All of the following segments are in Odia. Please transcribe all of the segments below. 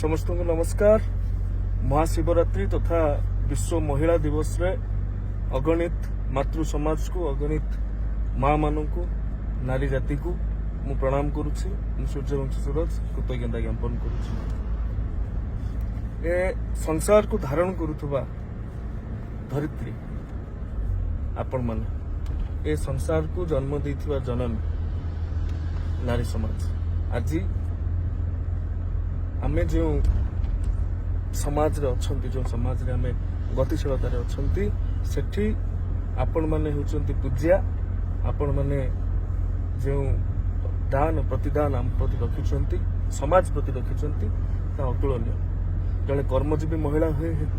ସମସ୍ତଙ୍କୁ ନମସ୍କାର। ମହାଶିବରାତ୍ରି ତଥା ବିଶ୍ୱ ମହିଳା ଦିବସରେ ଅଗଣିତ ମାତୃ ସମାଜକୁ, ଅଗଣିତ ମା ମାନଙ୍କୁ, ନାରୀ ଜାତିକୁ ମୁଁ ପ୍ରଣାମ କରୁଛି। ମୁଁ ସୂର୍ଯ୍ୟବଂଶୀ ସୁରଜ କୃତଜ୍ଞତା ଜ୍ଞାପନ କରୁଛି। ଏ ସଂସାରକୁ ଧାରଣ କରୁଥିବା ଧରିତ୍ରୀ ଆପଣମାନେ, ଏ ସଂସାରକୁ ଜନ୍ମ ଦେଇଥିବା ଜନନୀ ନାରୀ ସମାଜ, ଆଜି ଆମେ ଯେଉଁ ସମାଜରେ ଅଛନ୍ତି, ଯେଉଁ ସମାଜରେ ଆମେ ଗତିଶୀଳତାରେ ଅଛନ୍ତି, ସେଠି ଆପଣମାନେ ହେଉଛନ୍ତି ପୂଜ୍ୟା। ଆପଣମାନେ ଯେଉଁ ଦାନ ପ୍ରତିଦାନ ଆମ ପ୍ରତି ରଖିଛନ୍ତି, ସମାଜ ପ୍ରତି ରଖିଛନ୍ତି, ତାହା ଅତୁଳନୀୟ। ଜଣେ କର୍ମଜୀବୀ ମହିଳା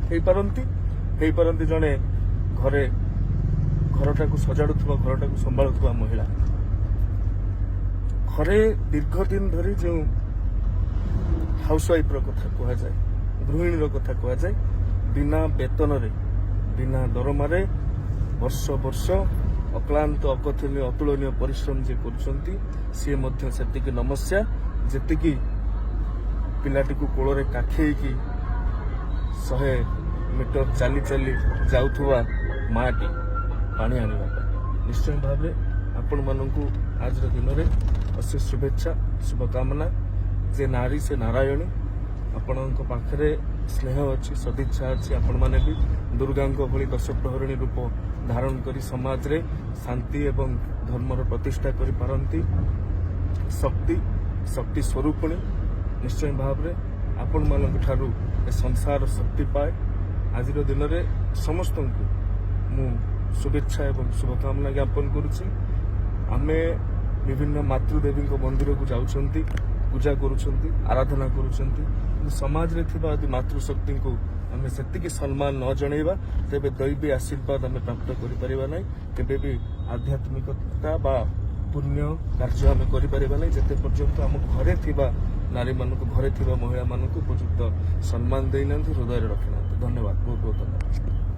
ହେଇପାରନ୍ତି, ଜଣେ ଘରେ ଘରଟାକୁ ସଜାଡୁଥିବା, ଘରଟାକୁ ସମ୍ଭାଳୁଥିବା ମହିଳା, ଘରେ ଦୀର୍ଘ ଦିନ ଧରି ଯେଉଁ ହାଉସ ୱାଇଫର କଥା କୁହାଯାଏ, ଗୃହିଣୀର କଥା କୁହାଯାଏ, ବିନା ବେତନରେ, ବିନା ଦରମାରେ ବର୍ଷ ବର୍ଷ ଅକ୍ଳାନ୍ତ, ଅକଥନୀୟ, ଅତୁଳନୀୟ ପରିଶ୍ରମ ଯିଏ କରୁଛନ୍ତି, ସିଏ ମଧ୍ୟ ସେତିକି ନମସ୍ୟା, ଯେତିକି ପିଲାଟିକୁ କୋଳରେ କାଖେଇକି 100 ମିଟର ଚାଲି ଚାଲି ଯାଉଥିବା ମାଟି ପାଣି ଆଣିବା ପାଇଁ। ନିଶ୍ଚୟ ଭାବରେ ଆପଣମାନଙ୍କୁ ଆଜିର ଦିନରେ ଅଶେଷ ଶୁଭେଚ୍ଛା, ଶୁଭକାମନା। ଯେ ନାରୀ ସେ ନାରାୟଣୀ। ଆପଣଙ୍କ ପାଖରେ ସ୍ନେହ ଅଛି, ସଦିଚ୍ଛା ଅଛି। ଆପଣମାନେ ବି ଦୁର୍ଗାଙ୍କ ଭଳି ଦଶ ପ୍ରହରଣୀ ରୂପ ଧାରଣ କରି ସମାଜରେ ଶାନ୍ତି ଏବଂ ଧର୍ମର ପ୍ରତିଷ୍ଠା କରିପାରନ୍ତି। ଶକ୍ତି, ଶକ୍ତି ସ୍ୱରୂପିଣୀ। ନିଶ୍ଚୟ ଭାବରେ ଆପଣମାନଙ୍କ ଠାରୁ ଏ ସଂସାର ଶକ୍ତି ପାଏ। ଆଜିର ଦିନରେ ସମସ୍ତଙ୍କୁ ମୁଁ ଶୁଭେଚ୍ଛା ଏବଂ ଶୁଭକାମନା ଜ୍ଞାପନ କରୁଛି। ଆମେ ବିଭିନ୍ନ ମାତୃଦେବୀଙ୍କ ମନ୍ଦିରକୁ ଯାଉଛନ୍ତି, ପୂଜା କରୁଛନ୍ତି, ଆରାଧନା କରୁଛନ୍ତି। କିନ୍ତୁ ସମାଜରେ ଥିବା ଯଦି ମାତୃଶକ୍ତିଙ୍କୁ ଆମେ ସେତିକି ସମ୍ମାନ ନ ଜଣେଇବା, ତେବେ ଦୈବୀ ଆଶୀର୍ବାଦ ଆମେ ପ୍ରାପ୍ତ କରିପାରିବା ନାହିଁ। କେବେ ବି ଆଧ୍ୟାତ୍ମିକତା ବା ପୁଣ୍ୟ କାର୍ଯ୍ୟ ଆମେ କରିପାରିବା ନାହିଁ, ଯେତେ ପର୍ଯ୍ୟନ୍ତ ଆମ ଘରେ ଥିବା ନାରୀମାନଙ୍କୁ, ଘରେ ଥିବା ମହିଳାମାନଙ୍କୁ ଉପଯୁକ୍ତ ସମ୍ମାନ ଦେଇନାହାନ୍ତି, ହୃଦୟରେ ରଖିନାହାନ୍ତି। ଧନ୍ୟବାଦ, ବହୁତ ବହୁତ ଧନ୍ୟବାଦ।